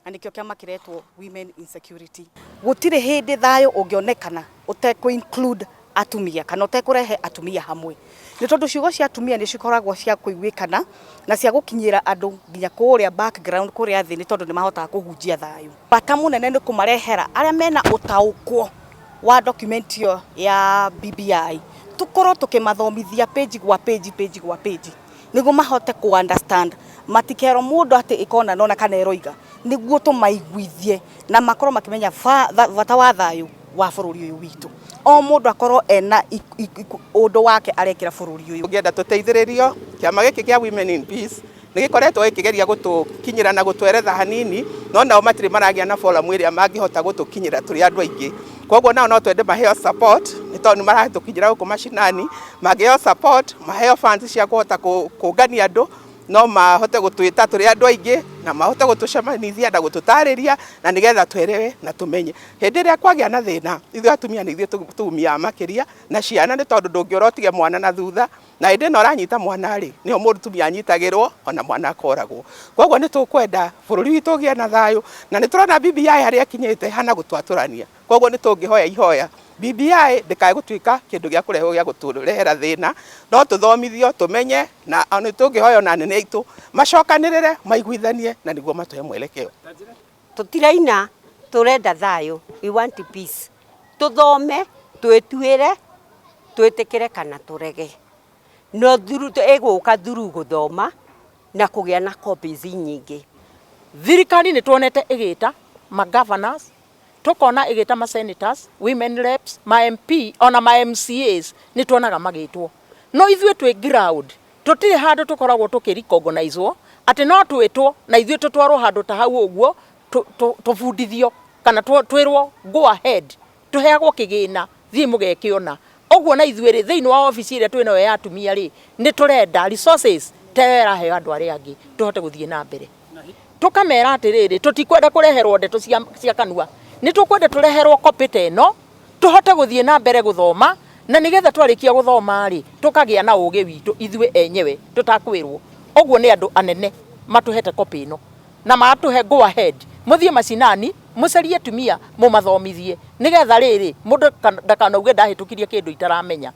Na nĩkĩo kĩama kĩretwo Women in Security. Gũtirĩ hĩndĩ thayũ ũngĩonekana ũtekũ include atumia kana ũtekũrehe atumia hamwe, nĩ tondũ ciugo cia atumia nĩ cikoragwo cia kũiguĩkana na cia gũkinyĩra andũ nginya kũrĩa background, kũrĩa thĩ, nĩ tondũ nĩ mahotaga kũhunjia thayũ. Bata mũnene nĩ kũmarehera arĩa mena ũtaũkwo wa document ĩyo ya BBI, tũkorwo tũkĩmathomithia page gwa page, page gwa page, nĩguo mahote ku understand, matikerwo mũndũ atĩ ĩkona nona kana ĩroiga, nĩguo tũmaiguithie na makorwo makĩmenya bata wa thayũ wa bũrũri ũyũ witũ. O mũndũ akorwo ena ũndũ wake arekĩra bũrũri ũyũ. Tũngĩenda tũteithĩrĩrio, kĩama gĩkĩ kĩa Women in Peace nĩ gĩkoretwo gĩkĩgeria gũtũkinyĩra na gũtweretha hanini, no nao matirĩ maragĩa na forum ĩrĩa mangĩhota gũtũkinyĩra tũrĩ andũ aingĩ. Koguo nao no twende maheo support, nĩ tondũ nĩ maratũkinyĩra gũkũ macinani. Mangĩheo support, maheo funds cia kũhota kũngania andũ, no mahote gũtwĩta tũrĩ andũ aingĩ na mahote gũtũcemanithia na gũtũtarĩria, na nĩgetha twerewe na tũmenye. Hĩndĩ ĩrĩa kwagĩa na thĩna, ithuĩ atumia nĩ ithuĩ tuumiaga makĩria na ciana, nĩ tondũ ndũngĩũra ũtige mwana na thutha, na hĩndĩ ĩno ũranyita mwana rĩ, nĩho mũtumia anyitagĩrwo ona mwana akoragwo. Koguo nĩ tũkwenda bũrũri witũ ũgĩe na thayũ, na nĩ tũrona BBI harĩa ĩkinyĩte hana gũtwatũrania. Koguo nĩ tũngĩhoya ihoya BBI ndĩkae gũtuĩka kĩndũ gĩa kũrehwo gĩa gũtũrehera thĩna, no tũthomithio tũmenye, na nĩ tũngĩhoya ona anene aitũ macokanĩrĩre, maiguithanie, na nĩguo matũhe mwelekeo. Tũtiraina, tũrenda thayũ, we want peace. Tũthome, twĩtuĩre, twĩtĩkĩre kana tũrege, no through ĩgũka through gũthoma na kũgĩa na copies nyingĩ. Thirikari nĩ tuonete ĩgĩta ma governors, tukona ĩgĩta ma senators, women reps, ma MP, ona ma MCAs nĩ tuonaga magĩtwo, no ithuĩ twĩ ground tũtirĩ handũ tũkoragwo tũkĩ-recognizwo atĩ no twĩtwo na ithuĩ tũtwarwo handũ ta hau ũguo tũbundithio kana twĩrwo go ahead, tũheagwo kĩgĩna, thiĩ mũgeke ũna ũguo. Na ithuĩ rĩ, thĩinĩ wa obici ĩrĩa twĩ nayo ya atumia rĩ, nĩ tũrenda resources ta ĩyo ĩraheo andũ arĩa angĩ, tũhote gũthiĩ na mbere. Tũkamera atĩrĩrĩ, tũtikwenda kũreherwo ndeto cia kanua, nĩ tũkwenda tũreherwo copy ta ĩno, tũhote gũthiĩ na mbere gũthoma, na nĩgetha twarĩkia gũthoma rĩ, tũkagĩa na ũgĩ witũ ithuĩ enyewe tũtakwĩrwo ũguo nĩ andũ anene. Matũhete copy ĩno na matũhe go ahead, mũthiĩ macinani, mũcarie atumia, mũmathomithie, nĩgetha rĩrĩ mũndũ ndakanauge ndahĩtũkirie kĩndũ itaramenya.